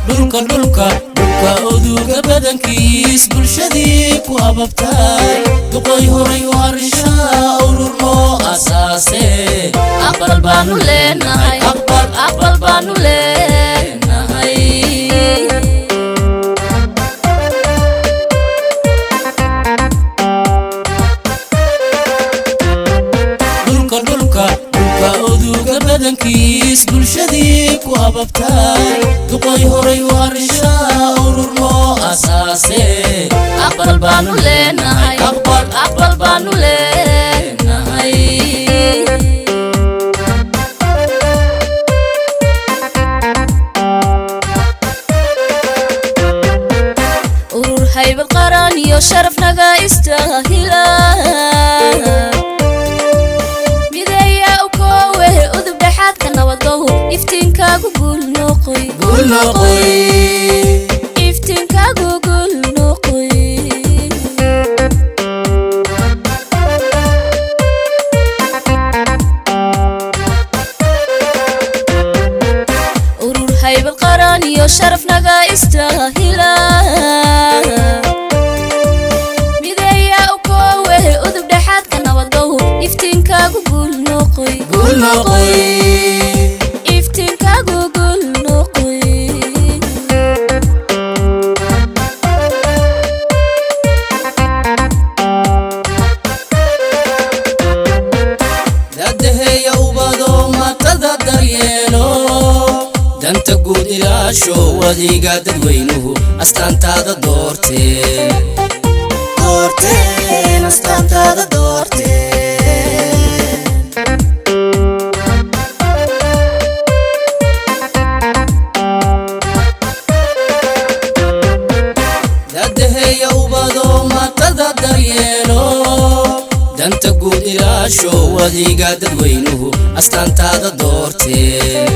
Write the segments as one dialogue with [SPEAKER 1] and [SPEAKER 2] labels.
[SPEAKER 1] Dhulka, dhulka, dhulka oduga badankiis bulshadii ku ababtay, duqoy horay u harishaa urur loo asaase.
[SPEAKER 2] Aqbal baanu leenahay,
[SPEAKER 1] Aqbal.
[SPEAKER 2] Aqbal baanu leenahay.
[SPEAKER 1] Dhulka, dhulka, dhulka oduga badankiis bulshadii ku ababtay, duqoy horay u harishaa urur loo asaase.
[SPEAKER 2] Aqbal baanu leenahay.
[SPEAKER 1] Aqbal.
[SPEAKER 2] Aqbal baanu leenahay. Urur haybad qaran iyo sharaf naga istaahila, mideeya u koowe, udub dhexaadka nabadow, iftiinkaagu guul noqoy.
[SPEAKER 1] Guul noqoy.
[SPEAKER 2] Iftiinkaagu guul noqoy. Urur haybad qaran iyo sharaf naga istaahila, mideeya u koowe, udub dhexaadka nabadow, iftiinkaagu guul noqoy.
[SPEAKER 1] Guul noqoy.
[SPEAKER 2] Iftiinkaagu guul noqoy.
[SPEAKER 1] Dadaheeya ubado, matada daryeelo, danta guud ilaasho, wadiga dadweynuhu astaantaada doorteen, doorteen, astaantaada doorteen. Dadaheeya ubado, matada daryeelo, danta guud ilaasho, wadiga dadweynuhu astaantaada doorteen,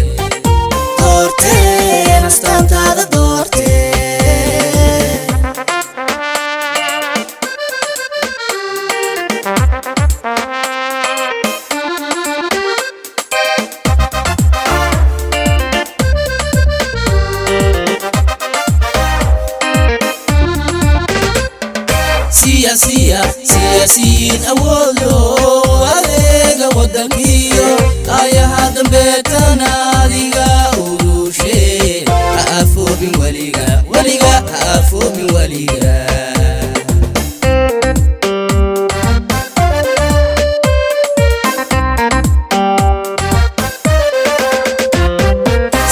[SPEAKER 1] doorteen, astaantaada doorteen. Siyaasiya, siyaasiyiin awoodlo, adeega wadankiyo ayaha dambeetana adiga urushe, ha afoobin weliga, weliga ha afoobin weliga.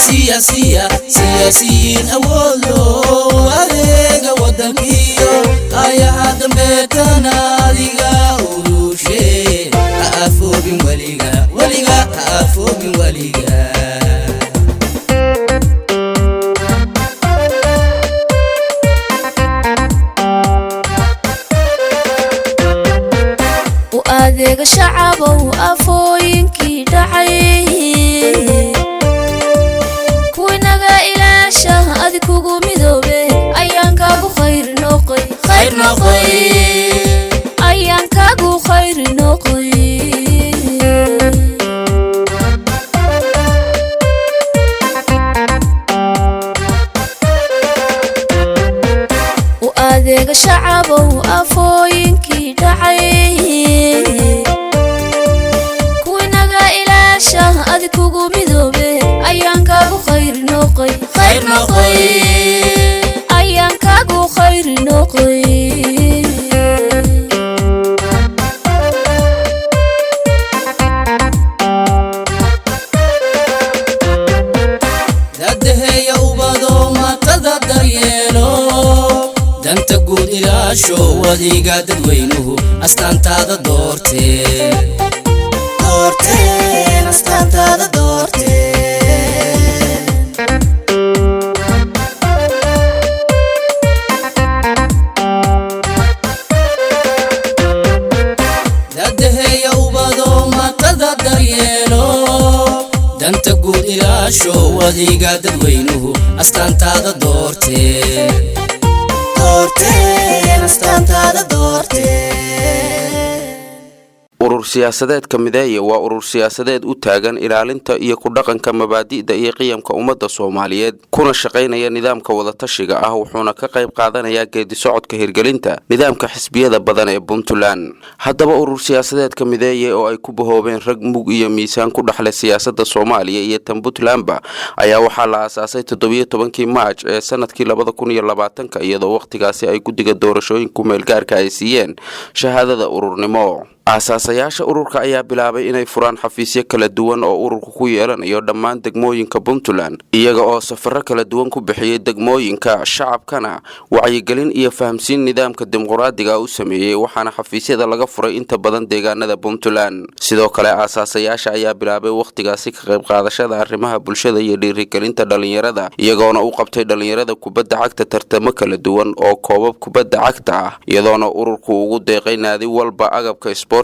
[SPEAKER 1] Siyaasiya, siyaasiyiin awoodlo, adeega wadankiyo ayaha dambeetana adiga urushe, ha afoobin weliga, weliga ha afoobin weliga.
[SPEAKER 2] U adeega shacabow afooyinkii dhacay, kuwinaga ilaasha adi kugu midoobe, ayaan kaagu khayr noqoy.
[SPEAKER 1] Khayr noqoy.
[SPEAKER 2] Ayaan kaagu khayr noqoy. U adeega shacabow afooyinkii dhacay, kuwinaga ilaasha adi kugu midoobe, ayaan kaagu khayr noqoy.
[SPEAKER 1] Khayr noqoy.
[SPEAKER 2] Ayaan kaagu khayr noqoy.
[SPEAKER 1] Dadaheeya ubado, matada daryeelo, danta guud ilaasho, wadiga dadweynuhu astaantaada doorteen, doorteen, astaantaada doorteen. Dadaheeya ubado, matada daryeelo, danta guud ilaasho, Adiga dadweynuhu astaantaada doorteen, doorteen, astaantaada doorteen.
[SPEAKER 3] Urur siyaasadeedka Mideeye waa urur siyaasadeed u taagan ilaalinta iyo ku dhaqanka mabaadi'da iyo qiyamka ummadda Soomaaliyeed, kuna shaqaynaya nidaamka wadatashiga ah, wuxuuna ka qayb qaadanayaa geedi socodka hirgelinta nidaamka xisbiyada badan ee Puntland. Haddaba, urur siyaasadeedka Mideeye oo ay ku bahoobeen rag mug iyo miisaan ku dhexleh siyaasadda Soomaaliya iyo tan Puntlandba ayaa waxaa la aasaasay 17-kii Maaj ee sanadkii 2020-ka, iyadoo wakhtigaasi ay guddiga doorashooyinka meelgaarka ay siiyeen shahaadada ururnimo. Aasaasayaasha ururka ayaa bilaabay inay furaan xafiisyo kala duwan oo ururku ku yeelanayo dhammaan degmooyinka Puntland, iyaga oo safaro kala duwan ku bixiyey degmooyinka, shacabkana wacyigelin iyo fahamsiin nidaamka dimuqraadiga u sameeyey, waxaana xafiisyada laga furay inta badan deegaanada Puntland. Sidoo kale, aasaasayaasha ayaa bilaabay wakhtigaasi ka qayb qaadashada arrimaha bulshada iyo dhiirigelinta dhalinyarada, iyagoona u qabtay dhalinyarada kubadda cagta tartamo kala duwan oo koobab kubadda cagta ah, iyadoona ururku ugu deeqay naadi walba agabka isboortiga.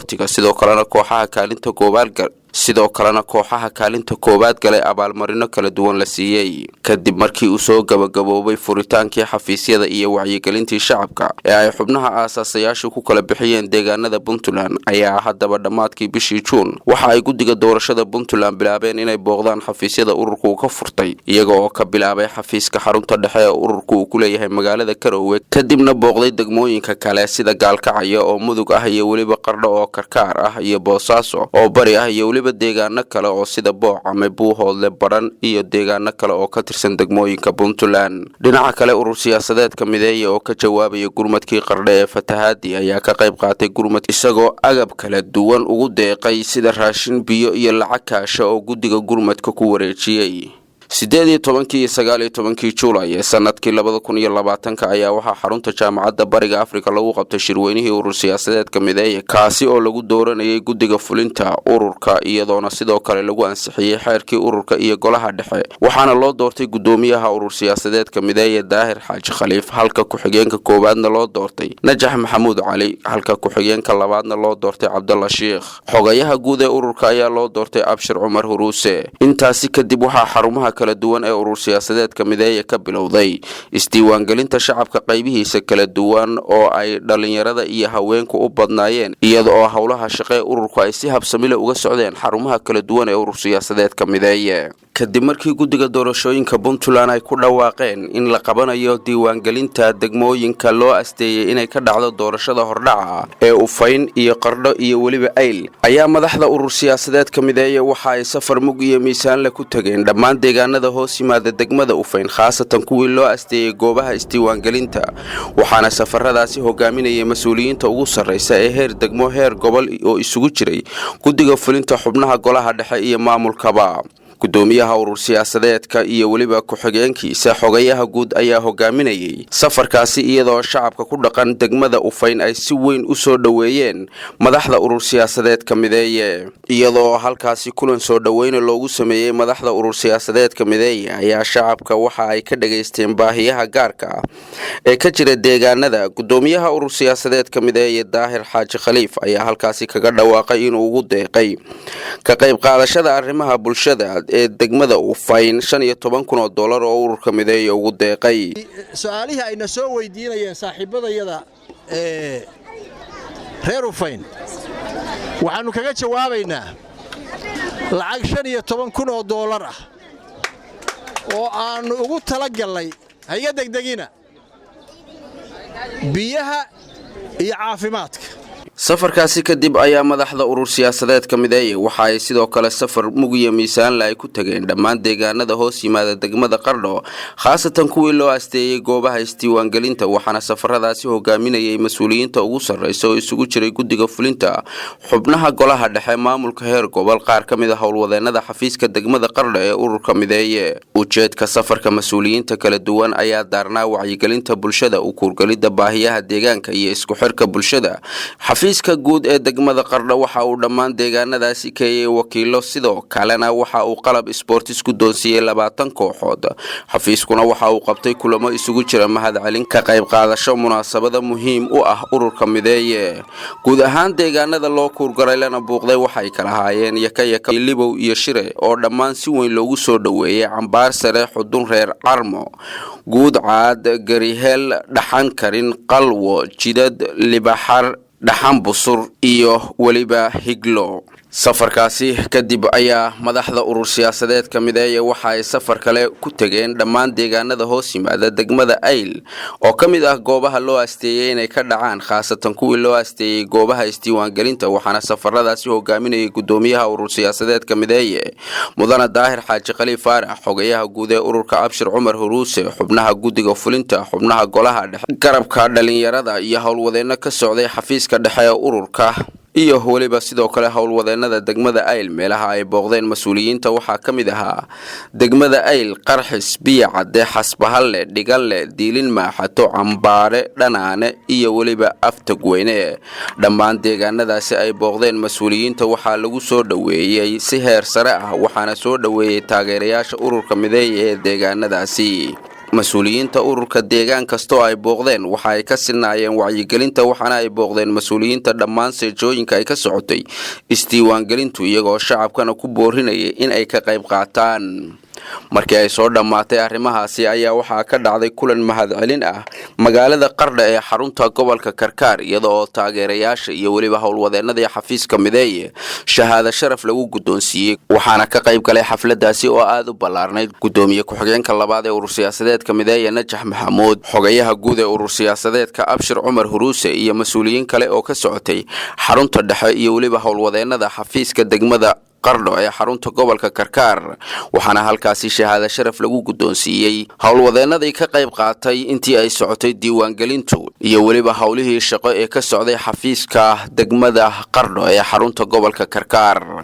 [SPEAKER 3] Sidoo kalena kooxaha kaalinta koowaad galay abaalmarino kala duwan la siiyey. Kadib markii uu soo gabagaboobay furitaankii xafiisyada iyo wacyigelintii shacabka ee ay xubnaha aasaasayaashu ku kala bixiyeen deegaanada Puntland, ayaa haddaba dhammaadkii bishii Juun waxa ay guddiga doorashada Puntland bilaabeen inay booqdaan xafiisyada ururku uu ka furtay, iyaga oo ka bilaabay xafiiska xarunta dhexe ee ururku uu ku leeyahay magaalada Garowe, kadibna booqday degmooyinka kale sida Gaalkacyo oo Mudug ah, iyo weliba Qardho oo Karkaar ah, iyo Boosaaso oo Bari ah, iyo weliba deegaano kale oo sida Boocame, Buuhoodle, Badhan iyo deegaano kale oo ka tirsan degmooyinka Puntland. Dhinaca kale, urur siyaasadeedka Mideeya oo ka jawaabaya gurmadkii Qardho ee fatahaadii ayaa ka qayb qaatay gurmad, isagoo agab kala duwan ugu deeqay sida raashin, biyo iyo lacag kaasha oo guddiga gurmadka ku wareejiyey. 18-kii iyo 19-kii Juulay ee sanadkii 2020-ka ayaa waxaa xarunta Jaamacadda Bariga Afrika lagu qabtay shirweynihii urur siyaasadeedka Mideeye, kaasi oo lagu dooranayay guddiga fulinta ururka, iyadoona sidoo kale lagu ansixiyey xeerkii ururka iyo golaha dhexe. Waxaana loo doortay guddoomiyaha urur siyaasadeedka Mideeye Daahir Xaaji Khaliif, halka ku-xigeenka koowaadna loo doortay Najax Maxamuud Cali, halka ku-xigeenka labaadna loo doortay Cabdalla Shiikh. Xogayaha guud ee ururka ayaa loo doortay Abshir Cumar Huruuse. Intaasi kadib, waxaa xarumaha kala duwan ee urur siyaasadeedka Mideeye ka bilowday isdiiwaangelinta shacabka qaybihiisa kala duwan oo ay dhalinyarada iyo haweenku u badnaayeen, iyada oo howlaha shaqee ururku ay si habsamile uga socdeen xarumaha kala duwan ee urur siyaasadeedka Mideeye. Kadib markii guddiga doorashooyinka Puntland ay ku dhawaaqeen in la qabanayo diiwaangelinta degmooyinka loo asteeyey inay ka dhacdo doorashada hordhaca ee Ufayn iyo Qardho iyo weliba Ayl, ayaa madaxda urur siyaasadeedka Mideeye waxa ay safar mug iyo miisaanle ku tegeen dhammaan deegaanada hoos yimaada degmada Ufayn, khaasatan kuwii loo asteeyey goobaha isdiiwaangelinta. Waxaana safaradaasi hogaaminayay mas-uuliyiinta ugu sarraysa ee heer degmo, heer gobol oo isugu jiray guddiga fulinta, xubnaha golaha dhexe iyo maamulkaba. Gudoomiyaha urur siyaasadeedka iyo weliba ku-xigeenkiisa xogayaha guud ayaa hogaaminayay safarkaasi, iyadoo shacabka ku dhaqan degmada Ufayn ay si weyn u soo dhoweeyeen madaxda urur siyaasadeedka Mideeye. Iyadoo halkaasi kulan soo dhoweyna loogu sameeyey madaxda urur siyaasadeedka Mideeye, ayaa shacabka waxa ay ka dhageysteen baahiyaha gaarka ah ee ka jira deegaanada. Gudoomiyaha urur siyaasadeedka Mideeye Daahir Xaaji Khaliif ayaa halkaasi kaga dhawaaqay inuu ugu deeqay ka qayb qaadashada arrimaha bulshada ee degmada Ufayn $15,000 oo ururka Mideeye ugu deeqay.
[SPEAKER 4] Su-aalihii ayna soo weydiinayeen saaxiibbadayada ee reer Ufayn, waxaannu kaga jawaabaynaa lacag $15,000 ah oo aannu ugu tala gallay, hayga degdegina, biyaha iyo caafimaadka.
[SPEAKER 3] Safarkaasi kadib ayaa madaxda urur siyaasadeedka Mideeye waxa ay sidoo kale safar mugiyo miisaanle ay ku tageen dhammaan deegaanada hoos yimaada degmada Qardho, khaasatan kuwii loo asteeyey goobaha isdiiwaangelinta. Waxaana safaradaasi hogaaminayay mas-uuliyiinta ugu sarraysa oo isugu jiray guddiga fulinta, xubnaha golaha dhexe, maamulka heer gobol, qaar ka mid a howlwadeenada xafiiska degmada Qardho ee ururka Mideeye. Ujeedka safarka mas-uuliyiinta kala duwan ayaa daarnaa wacyigelinta bulshada, u kuurgelidda baahiyaha deegaanka iyo isku xirka bulshada. Xafiiska guud ee degmada Qardho waxa uu dhammaan deegaanadaasi keeyay wakiilo, sidoo kalena waxa uu qalab isboortis guddoonsiiyey 20 kooxood. Xafiiskuna waxa uu qabtay kulamo isugu jira mahadcelin, ka qayb qaadasho munaasabada muhiim u ah ururka Mideeye. Guud ahaan deegaanada loo kuurgaray lana buuqday waxay kala haayeen Yakayaka, Libow iyo Shire, oo dhammaan si weyn loogu soo dhoweeyey Cambaar Sare, Xudun, Reer Carmo, Guudcaad, Garihel, Dhaxan Karin, Qalwo, Jidad, Libaxar, Dhaxan Busur iyo weliba Higlo. Safarkaasi kadib ayaa madaxda urur siyaasadeedka Mideeye waxa ay safar kale ku tegeen dhammaan deegaanada hoos yimaada degmada Ayl, oo ka mid ah goobaha loo asteeyey inay ka dhacaan, khaasatan kuwii loo asteeyey goobaha isdiiwaangelinta. Waxaana safaradaasi hogaaminayay gudoomiyaha urur siyaasadeedka Mideeye, Mudane Daahir Xaaji Khaliif Faarax, xogayaha guud ee ururka Abshir Cumar Huruuse, xubnaha guddiga fulinta, xubnaha golaha dhexe, garabka dhalinyarada iyo howlwadeenno ka socday xafiiska dhexe ee ururka iyo weliba sidoo kale howlwadeenada degmada Ayl. Meelaha ay booqdeen mas-uuliyiinta waxaa ka mid ahaa degmada Ayl, Qarxis, Biya Cadde, Xasbahalle, Dhigalle, Diilin, Maaxato, Cambaare, Dhanaane iyo weliba Aftagweyne. Dhammaan deegaanadaasi ay booqdeen mas-uuliyiinta waxaa lagu soo dhoweeyey si heer sare ah, waxaana soo dhoweeyey taageerayaasha ururka Mideeye ee deegaanadaasi. Mas-uuliyiinta ururka deegaan kastoo ay booqdeen waxa ay ka sinaayeen wacyigelinta, waxaana ay booqdeen mas-uuliyiinta dhammaan seejooyinka ay ka socotay isdiiwaangelintu, iyagoo shacabkana ku boorinayay in ay ka qayb qaataan. Markii ay soo dhammaatay arrimahaasi ayaa waxaa ka dhacday kulan mahadcelin ah magaalada Qardha ee xarunta gobolka Karkaar, iyada oo taageerayaasha iyo weliba howlwadeenadii xafiiska Mideeye shahaado sharaf lagu guddoonsiiyey. Waxaana ka qayb galay xafladaasi oo aada u ballaarnayd gudoomiye ku-xigeenka labaad ee urur siyaasadeedka Mideeye, Najax Maxamuud, xogayaha guud ee urur siyaasadeedka Abshir Cumar Huruuse iyo mas-uuliyiin kale oo ka socotay xarunta dhexe iyo weliba howlwadeenada xafiiska degmada Qardho ee xarunta gobolka Karkaar. Waxaana halkaasi shahaado sharaf lagu guddoonsiiyey howlwadeenadii ka qayb qaatay intii ay socotay diiwaangelintu iyo weliba howlihii shaqo ee ka socday xafiiska degmada Qardho ee xarunta gobolka Karkaar.